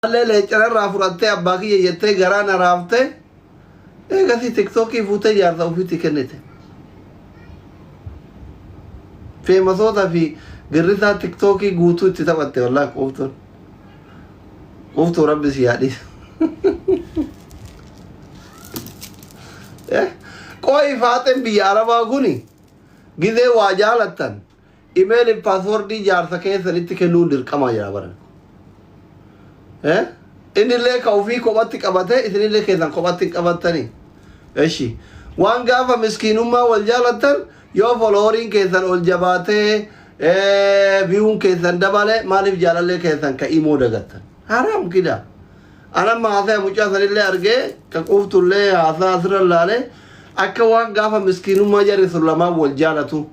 Illee leencararraa fudhattee abbaa kiyya jettee garaa na raaftee eegasii tiktookii fuutee jaarsa ofiitti kennite. Feemasoota fi girrisaa tiktookii guutuu itti taphatte wallaahi quuftuun. Quuftuu rabbi si yaadhiisa. Qo'i faaxeen biyya arabaa kuni gizee waa jaalattan Imeelif paaswordii jaarsa keessanitti kennuun dirqamaa jira baran. Eh? Innillee ka ofii kophatti qabatee isinillee keessan kophatti hin qabattanii. Eshi. Waan gaafa miskiinummaa wal jaalattan yoo foloworiin keessan ol jabaatee viyuun keessan dabale maaliif jaalallee keessan ka imoo dagattan. Haraam kida. Anamma haasaya mucaa sanillee argee ka quuftullee haasaa asirra laalee akka waan gaafa miskiinummaa jarri sun lamaan wal jaalatu.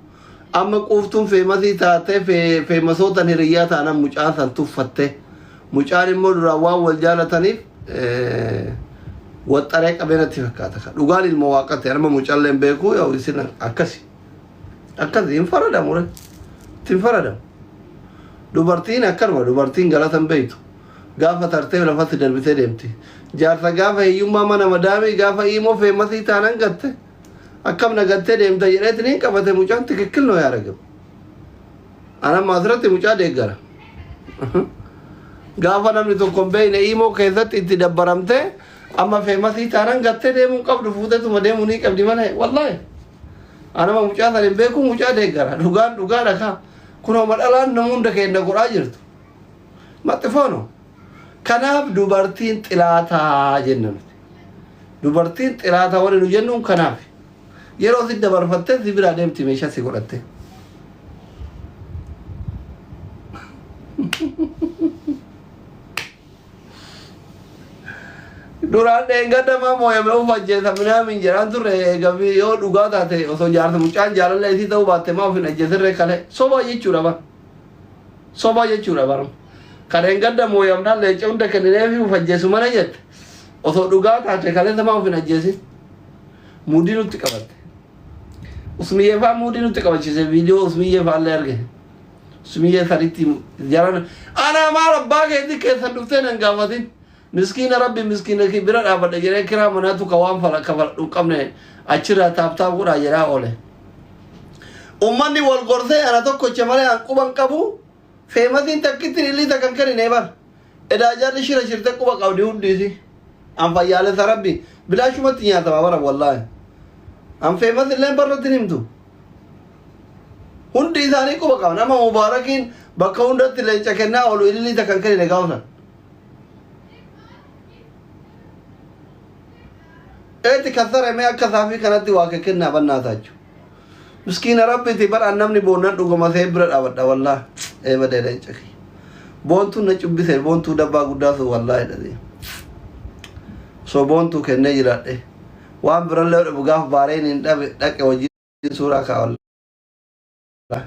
Amma quuftuun feemasii taatee feemasootan hiriyyaa taanan mucaa san tuffatte. Mucaan immoo duraan waan wal jaalataniif waxxaree qabee natti fakkaata. Dhugaan ilma waaqatti amma mucaallee hin beeku yoo isin akkasi. Akkasi hin faradamu re. Itti hin faradamu. Dubartiin akkanuma dubartiin galata hin beektu. Gaafa tartee lafatti darbitee deemti. Jaarsa gaafa hiyyummaa mana madaamii gaafa imoo feemasii taanan gatte. Akkam na gattee deemta jedheetiniin qabate mucaan tikikkil noo yaaragam. Anamma asirratti mucaa deeggara. Gaafa namni tokko hin beekne imoo keessatti itti dabbaramtee amma feemasii taanan gattee deemuu hin qabdu fuuteetuma deemuu ni qabdi malee wallaahi. Anama mucaa sana hin beeku mucaa deeggara dhugaan dhugaadha kaa. Kunoo madhalaan nama hunda keenya godhaa jirtu. Maxxifoono. Kanaaf dubartiin xilaataa jenna nuti. Dubartiin xilaataa warri nu jennuun kanaaf. Yeroo si dabarfattee si biraa deemti meeshaa si godhatte. Duraan dheengadda maa mooyame of ajjeesa minaamin jedhaan turre eegafi yoo dhugaa taate osoo jaarsa mucaan jaalala isii ta'uu baatte maa of hin ajjeesirree kale sobaa jechuudha bara. Soba jechuudha bara. Kan dheengadda mooyamnaan leenca hunda kennineefi of ajjeesu mana jette. Osoo dhugaa taate kaleessa maa of hin ajjeesin? Muudii nutti qabatte. Usmiyyee fa'aa muudii nutti qabachiise viidiyoo Usmiyyee fa'aa illee arge. Usmiyyee sanitti jaran ana maal abbaa keetii keessan dhuftee nan gaafatin. Miskiina rabbi miskiina kee bira dhaabadha jedhee kiraa manaatu ka waan fala kafaladhu hin qabne achirraa taap taap godhaa jedhaa oole. Ummanni wal gorsee ana tokkocha malee an quban qabu feemasiin takkittiin illii takkan kennine bar. Edaa jarri shira shirte quba qabdi hundiisi. An fayyaalessa rabbi bilaashumatti nyaatama bara wallaahi. An feemas illee barratti hin himtu. Hundi isaanii quba qaban amma mubaarakiin bakka hundatti leenca kennaa oolu ilillii takkan kennine gaafsan. Eeti kassare mee akka saafii kanatti waa kennaa bannaa taachu. Miskiina rabbiiti bar an namni boonnan dhuguma see bira dhaabadha wallah. Ee badee leenca kiyya. Boontuun na cubbise boontuu dabbaa guddaa sun wallaahi dhadee. Osoo boontuu kennee jiraadhe. Waan birallee dhabu gaaf baareen hin dhabe dhaqe wajjin suuraa kaa wallaahi.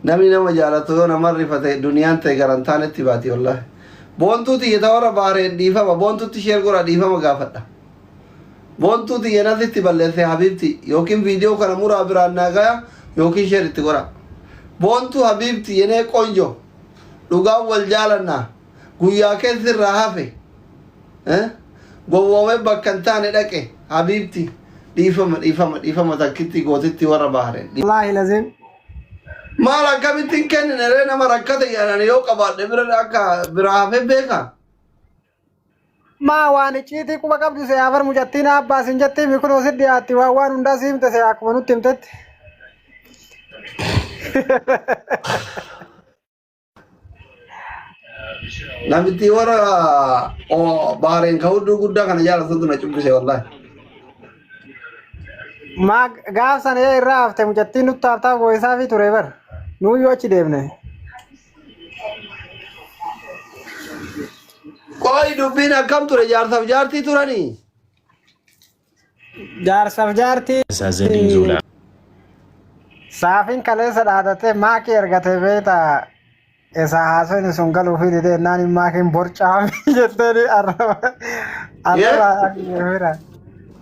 Namni nama jaalatu yoo nama rifate duniyaan ta'e garantaan itti baati wallaahi. Boontuu tiyya ta warra baareen dhiifama boontutti sheer godha dhiifama gaafadha. Boontuu tiyya nasitti balleesse habiibti yookiin viidiyoo kana muraa biraan naa gaya yookiin sheer itti godha. Boontuu habiibti yenee qonjo dhugaan wal jaalannaa guyyaa keessi irraa hafe eh? Gowwoomee bakka hin taane dhaqe habiibti dhiifama dhiifama dhiifama takkitti gootitti warra baareen. Wallaahi lazim. Maal akkamitti hin kennine ree nama rakkate jedhan yoo qabaadhe bira akka biraa hafee beeka. Maa waan icciitii quba qabdu see afar mucattiin abbaa sin jetti mi kunoo si dhiyaatti waan waan hundaa si himte see akkuma nutti himtetti. Namitti warra baareen ka hudduu guddaa kana jaalatutu na cubbise wallaahi. Maa gaaf sana ee irraa hafte mucattiin nutti haftaa gooyisaa fi ture bar. Nuuyyuu achi deemne. Qoy dubbiin akkam ture jaarsaaf jaartii turanii? Jaarsaaf jaartii Azazeddin Zola. Saafin kaleessa dhaadatee maakii ergate beektaa isaa haasofni sun galuufii didee naan maakiin borcaami jetteeni arraba arrabaan ariite of bira.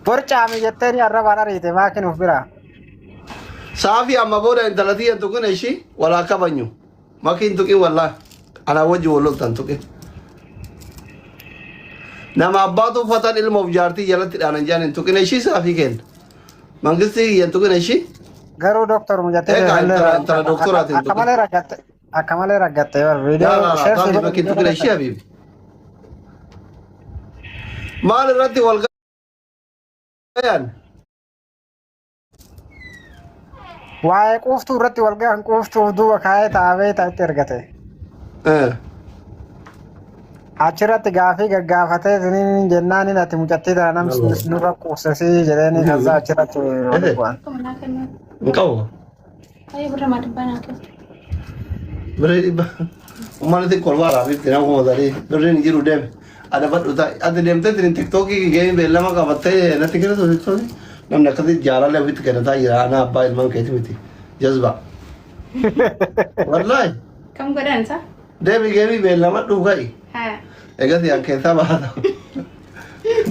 Borcaami jetteeni arrabaan ariite maakiin of bira. Saafii amma booda intala tiyyan tuqin ishii walaa kabanyu. Makiin tuqin wallaahi. Anaa wajji wal loltan tuqin. Nama abbaatu uffatan ilmoof jaartii jalatti dhaanan jaan hin tuqin ishii saafii kenna. Mangistii kiyya hin tuqin ishii. Garuu doktor mucattii Egaa illee intala doktoraatiin akka tuqin. malee raggatte akka malee raggatte bar Laa viidiyoo laa laa sheer si taati godhe makiin viidiyoo tuqin ishii raggatte. habiibi. Maal irratti wal gayan? Waa'ee quuftuu irratti wal gahan quuftuuf duuba kaa'ee taa'ee taa'etti ergate. Achirratti gaafii gaggaafatee isiniin jennaan ati mucattii tana namni nurra quufsesii jedheeni kaza achirratti wal bu'an. Hin qabu. Birrii dhibba. Uummanni xiqqoo ol baara habiibti nama kuma sadii. Birriin hin jiru deeme. Adabadhu ta'i. Ati deemtee tini tiktookii geemii beellama qabattee natti kennitu tiktookii. Namni akkasii jaalala ofitti kennataa jira. Ana abbaa ilmaan keeti miti. Jazba. Wallaahi. Kam godhan sa? Deemi geemii beellamadhu ka'i. Haa. Egas yaan keessaa baata.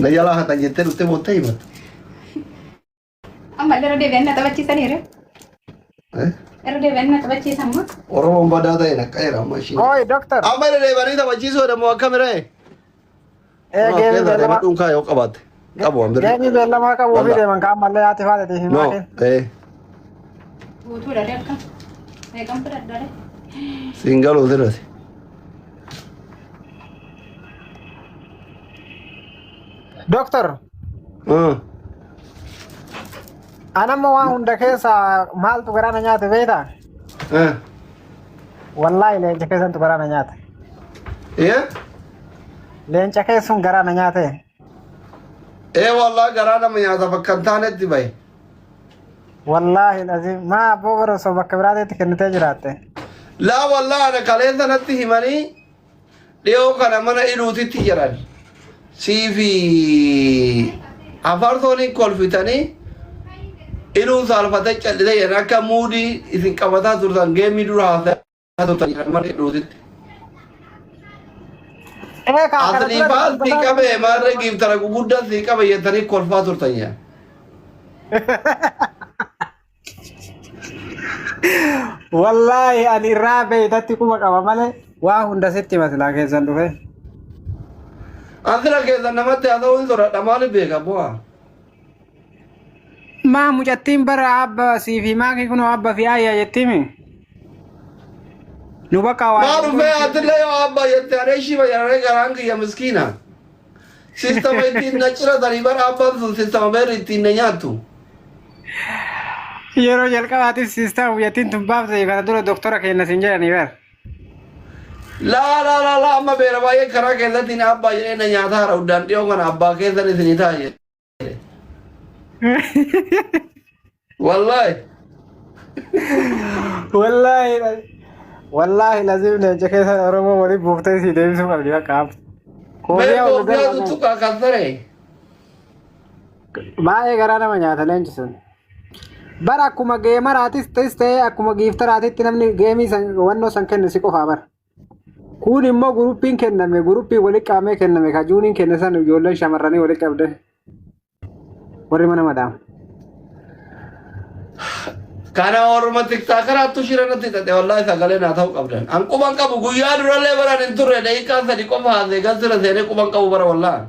Na jalaa hatan jettee dhuftee boottee himatta. Amma irra deebi'anii na taphachiisaniiru. Eh? Irra deebi'anii na taphachiisan moo? Oromoon badaa ta'e naqqa'eera amma ishiin. Oi doktor. Amma irra deebi'anii taphachiisuu dha moo akkamiree? Ee geemii beellama Dhuunfaa yoo qabaatte. Qabu waan birrii. geemii beellamaa qabu ofii Wallah. deeman kaan mallee haati faate No. himaa Eh. Guutuudha dee akkam? Meeqan fudhadha dee? Siin galuu sirrati. Doktor. Anamma waan hunda keessa maaltu garaa na nyaate beektaa? Wallaahi leenca keessantu garaa na nyaate. Ee? Leenca keessun garaa na nyaate. Ee wallaahi garaa nama nyaata bakka hin taanetti bahe. Wallaahi lazim maa abboo bara osoo bakka biraatitti kennitee jiraatte. Laa wallaahi ana kaleessa natti himanii dhiyoo kana mana iluutitti jiran. Sii fi afarsoon kolfitanii iluun saalfatee callisee jedhan akka muudii isin qabataa turtan geemii dura haasaa turtan jedhan mana iluutitti. Ee kaa kana Asli dura faal sii dubbataa qabe maarree giiftara guguddaa sii qabe jettanii kolfaa turtan jedhan. Wallaahi ani irraa beeytatti quba qaba malee waa hunda sitti hima silaa keessan dhufe. Asira keessan namatti haasa'uu hin sodaadha maaliif beeka bu'aa? Maa mucattiin bara abba sii fi maakii kunoo abba fi ayya jettiimi. Nu bakka waa. Maa dhufee atillee yoo abba jette anee ishii fayyadamee garaan kiyya miskiina. Sistama ittiin na ciratanii bara abbaan sun sistama beerri ittiin na nyaattu. Yeroo jalqabaatiif siistaa mucattiin tun baafte kana dura doktora kenna siin jedhanii bar. Laa laa laa laa amma beera baay'ee karaa keessatti na abbaa jedhee na nyaataa hara uddaan dhiyoo kana abbaa keessan isinii ta'a jedhe. Wallaahi. Wallaahi wallaahi lazim leenca keessa Oromoo waliin buuftee sii deebisuu qabdi bakka amma. Mee Koofiyaa ol koofiyaa gara tuttuqaa kan saree. Baay'ee garaa nama nyaata leenci sun. Bara akkuma geemaraatis ta'es ta'ee akkuma giiftaraatitti namni geemii san wannoo san kenne si qofaa bara. Kun immoo guruppiin kenname guruppii walitti qabamee kenname ka juuniin kenne san ijoolleen shamarranii walitti qabde warri mana madaam. Kana orma tiktaakaraattu shira natti xaxe wallaahi sagalee naa ta'uu qabdan. An quban qabu guyyaa durallee baran hin turre daqiiqaa sadi qofa haasee gasira seenee quban qabu bara wallaahi.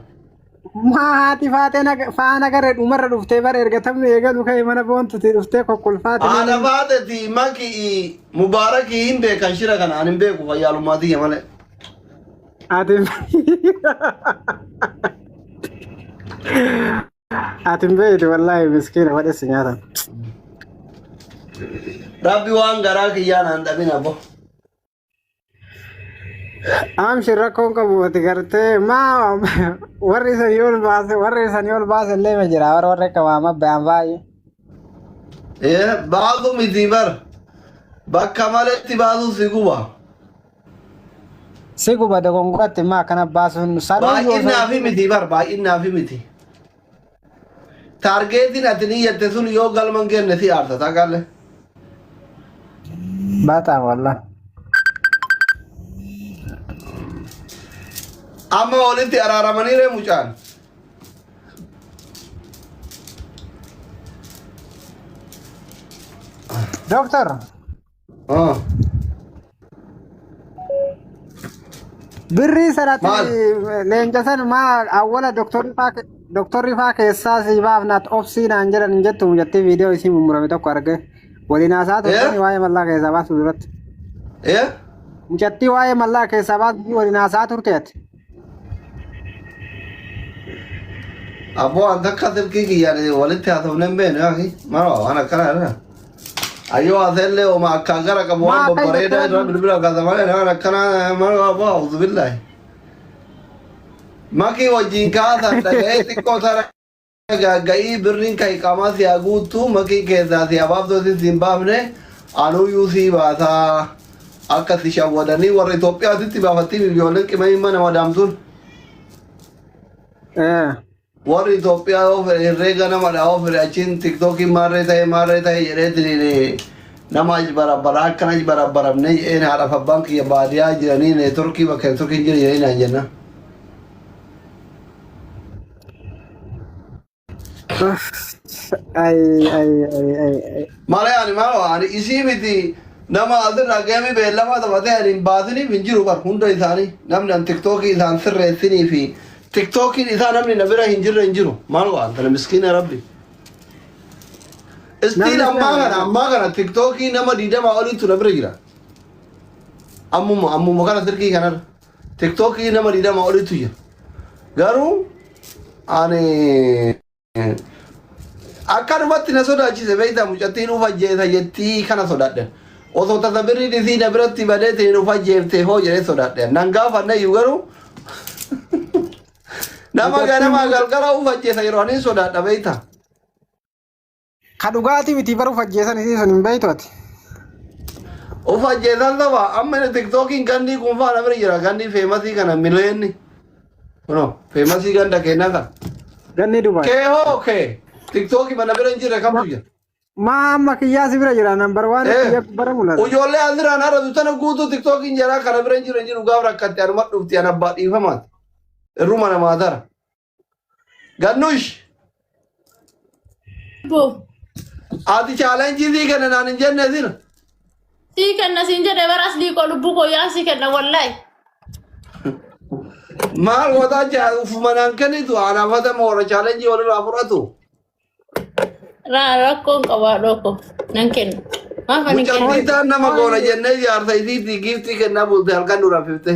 Maa haati faatee faana garee dhumarra dhuftee bara erga taphni eegalu ka'e mana boontuti dhuftee kokkolfaate. Haadha faateti maki mubaarakii hin beekan shira kana an hin beeku fayyaalummaa tiyya malee. Ati ati hin beektu wallaahi miskiina wadhessi nyaatan. Rabbi waan garaa kiyyaa naan dhabin abbo. Amshi rakkoon qabu ati gartee maa warri isanii ol baase warri isanii ol baase illee ma jira warra warra akka waama ba'an baay'ee. Ee, Baasu miti bar. Bakka maletti baasu si guba. Si guba dogongoratti maa akkana baasuun sanuu yoo Baay'inaa fi miti bar baay'inaa fi miti. Taargeetiin ati niyyatte sun yoo galma hin genne si aarsa taqalle. Baataa wallah. Amma walitti araaramanii ree mucaan. Dooktar Ah. Birrii sanatti Maal? leenca san maa awwala doktorri faa keessaa si baafnaat obsii naan jedhan hin jettu jettee viidiyoo isii mummurame tokko arge. Waliin haasaa turtanii waa'ee mallaa keessaa baasu duratti. Eh? Mucattii waa'ee mallaa keessaa baasu waliin haasaa turte ati. Abboo an takka silkii kiyyaan walitti haasofne hin beeknu yaaki. Maal waan akkana irra. Ayyoo haasa'ellee oma akkaan gara qabu waan Maa akka babbareedaa irra jettee bilbila kaasa malee waan akkana maal abboo auzubillahi. Makii wajjin kaasan dhaga'ee xiqqoo tara ga'ii birriin kan iqaamaa si haa guuttu makii keessaa si haa baaftu si hin baafne anuyyuu si baasaa akka si shawwadanii warra Itoophiyaatitti baafattii ijoolleen qimamii mana madaamtuun. Eh. Warri Itoophiyaa yoo fedhe herreega namadha yoo fedhe achiin tiktookiin maarree ta'e maarree ta'e jedheetiin nama achi barabara akkana achi barabbaramne jedheen haadhaaf abbaan kiyya baadiyaa jiranii neetworkii bakka neetworkiin jiru jedhanii naan jenna. Ay ay ay ay ay. Malee ani maal ani isii miti nama asirraa geemii beellamaa taphatee ani hin baasiniif hin jiru bar hunda isaanii namni an tiktookii isaan sirreessinii fi tiktookiin isaa namni na bira hin jirre hin jiru maal waan tana miskiina rabbi. Istiin Namni ammaa kana ammaa kana tiktookii nama 20 oliitu na bira jira. Ammuma ammuma kana silkii kanarra tiktookii nama 20 oliitu jira. Garuu ani akkanumatti na sodaachise beektaa mucattiin uf ajjeesa jettii kana sodaadhe. Osoo tasa birriin isii na biratti badeetiin uf ajjeefte hoo jedhee sodaadhe. Nan gaafanne iyyuu garuu nama Mucattiin ganama galgala uf ajjeesa yeroo ani sodaadha beektaa. Ka dhugaatii miti baruuf ajjeesan isii sun hin beektu ati. Uf ajjeesan saba amma inni tiktookiin gandii kun faana bira jira gandii feemasii kana mileenni. Kunoo feemasii ganda keenyaa kana. Ganni Dubaay. Kee hoo kee tiktookii mana bira hin jirre kamtu jira. Maa amma kiyyaa si bira jira nambar waan kiyya bara mul'ata. Ijoollee asirraan haratu tana guutuu tiktookiin jira kana bira hin jiru hin jiru gaaf rakkatte anuma dhufti an abbaa dhiifamaati. Irruma namaa tara. Gannush Bo. ati chaalenjii sii kenna naan hin jenne sila. Sii kenna siin jedhe bara aslii koo lubbuu koo yaa sii kenna wallahi. Maal gootaa jaa ufuma naan kennitu anaafata moora chaalenjii walirraa fudhatu. Raa rakkoon qabaa dhooko nan kenna. Maaf ani kenna? Mucattii taan nama goona jennee jaarsa isiitii giiftii kennaa bulte halkan dura fifte.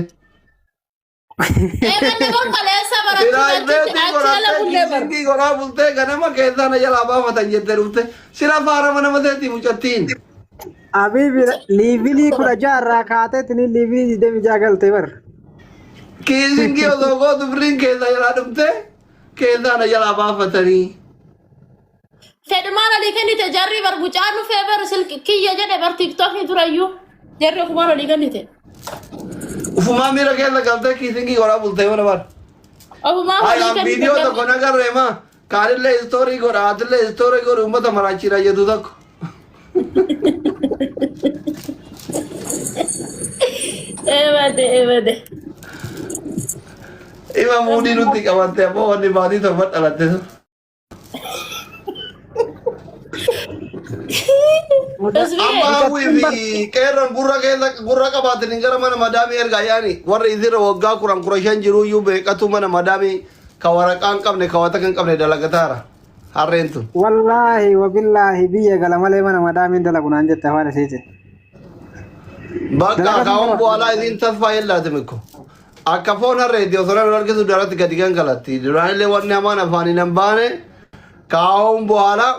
Eeganni kun kaleessa barattuu Piraayiveetii achitti achi ala godhattee bullee bara. kiisingii godhaa bultee ganama keessaa na jalaa baafatan jettee dhufte. Sila faarama nama seetii mucattiin. Abiy liivilii 16 irraa kaatee tini liivilii 26 galtee bar. Kiisingii osoo gootu birriin keessaa jalaa dhufte keessaa na jalaa baafatanii. Fedhumaan olii kennite jarri bar mucaan dhufee bar silki kiyya jedhe bar tiiktookii durayyuu jarri ofumaan olii kennite. Ufumaa miira keessa galtee kiisingii godhaa bultee mana bar. Ofumaan olii Ayaan kennite viidiyoo jarri. tokko nagarree maa kaanillee istoorii godha atillee istoorii godhu uummata maraachiira jedhu tokko. Eebade eebade. Ima muudii nutti qabatte ammoo wanni baatii torba dhalatte sun. Tasbihee. Amma hawwii fi qeerroon gurra keessa gurra qabaatanii gara mana madaamii ergaa yaani warri isirra waggaa 10 15 jiru iyyuu beeqatu mana madaamii ka waraqaa hin qabne ka wata hin qabne dalagataara harreen tun. Wallaahi wabillaahi biyya gala malee mana madaamiin dalagu naan jette afaan isiitiin. Bakka Dalagatu kaawwan bara. bu'aalaa isiin tasfaa yellaati mikko. Akka foon harreetti osoo nama harkisu daratti gadi gangalatti. Duraanillee wanni hamaan afaaniin hin baane kaawwan bu'aalaa.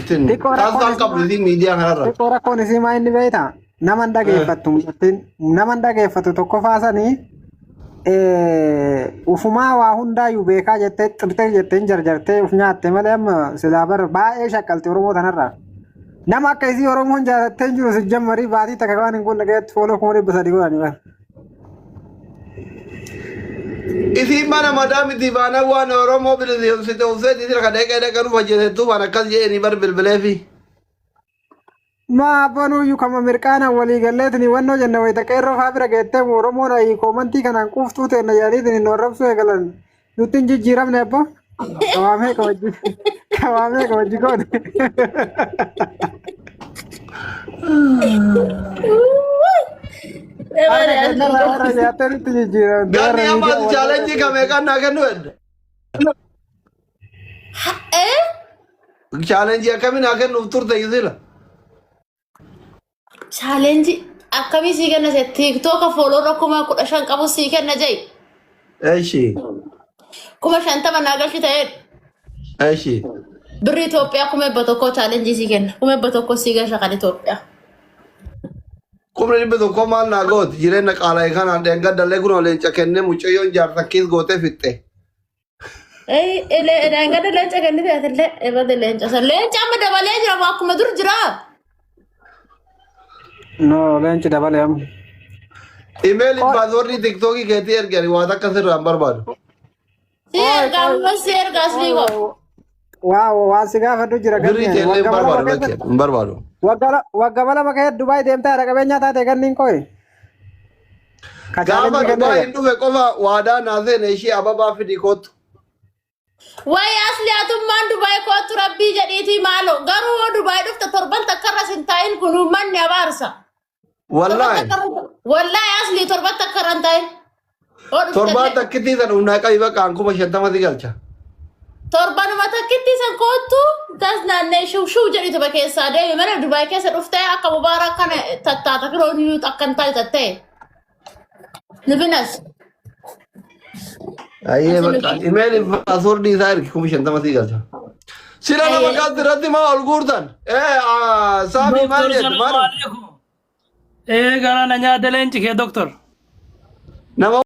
Xiqqoo rakkoon Tasfaan qabdu isiin miidiyaa kanarra. Xiqqoo rakkoon isii maa inni beektaa? Nama hin dhageeffattu mucattiin. Nama hin dhageeffattu tokko faasanii ufumaa waa hundaayyuu beekaa jettee xirxir jettee hin jarjartee uf nyaatte malee amma silaa bar baay'ee shaqqalti Oromoo tanarraa. Nama akka isii Oromoon jaalattee hin jiru si jammarii baatii takka waan hin goone keessatti fooloo 300,000 godhani bar. Isiin mana madaamiti baana waan Oromoo bilisoomsite ufseeti sira ka deeqee deeqee nuuf hojjetettuu waan akkas jedhanii bar bilbileefi. Maa abbanuyyuu kama mirqaana walii galleetini wannoo jenna wayita qeerroo faa bira geettee Oromoon ayi koomantii kanaan quuftuu teenna jedhaniitini nu arrabsuu eegalan nutti hin jijjiiramne abbo. Kawaamee kabajji kawaamee kabajji goone. Keenyarraa warra nyaattee nutti jijjiiramte Ganni warra amma miidiyaa ati wal chaalenjii kamee kan naa kennu hedda. Eh? Chaalenjii akkamii naa kennuuf turte sila? Chaalenjii akkamii sii kenna se TikToka follower 15,000 qabu sii kenna jai. Eshi. 50,000 naa galchi ta'ee Eshi. birri Itoophiyaa 100,000 chaalenjii sii kenna. 100,000 sii galcha kan Itoophiyaa. 100,000 maal naa gooti jireenya qaala'e kanaan dheengadallee kunoo leenca kennee mucayyoon jaarsa kiis gootee fixxe. Dheengadda leenca kennite atillee ebade leenca san leenca amma dabalee jira moo akkuma dur jira. No, leenci dabalee amma. Imeelii paaswordii TikTokii keetii ergani waan akka sirraa hin barbaadu. Si ergaa amma si ergaa asii koo. Waa waan si gaafadhu jira Birrii ganni. teellee hin Waggaa lama barbaadu keessatti lakkee hin barbaadu. waggaa 2 keessa Dubaay deemtee haadha qabeenyaa taate ganniin kooyi. Ka Gaafa chaalenjii Dubaay kennee hin dhufe qofa waadaa naa seene ishee ababaa fidii kootu. Wayi asli atummaan Dubaay kootu rabbii jedhiitii maalo garuu yoo Dubaay dhufte torban takkarra sin taa'in kun uummanni abaarsa. Wallaahi. Wallaahi asli torban takkarra hin taa'in. Yoo dhufte Torbaan illee. takkittii san humnaa qabi bakka 50,000 si galcha. Torbanuma takkitti san kootu tas naannee shuu shuu jedhitu ba keessaa deemi mana Dubaay keessa dhuftee akka mubaarak kana tattaata firoon iyyuu akka hin taane tattee. Nufinas. Ayyee bakka imeelii paaswordii isaa ergi 50,000 si galcha. Sila nama kaatti irratti maa ol guurtan? Ee saamii maal Doktor jettu salaamu maal? alaikum. Ee gara na nyaata leenci kee doktor. Nama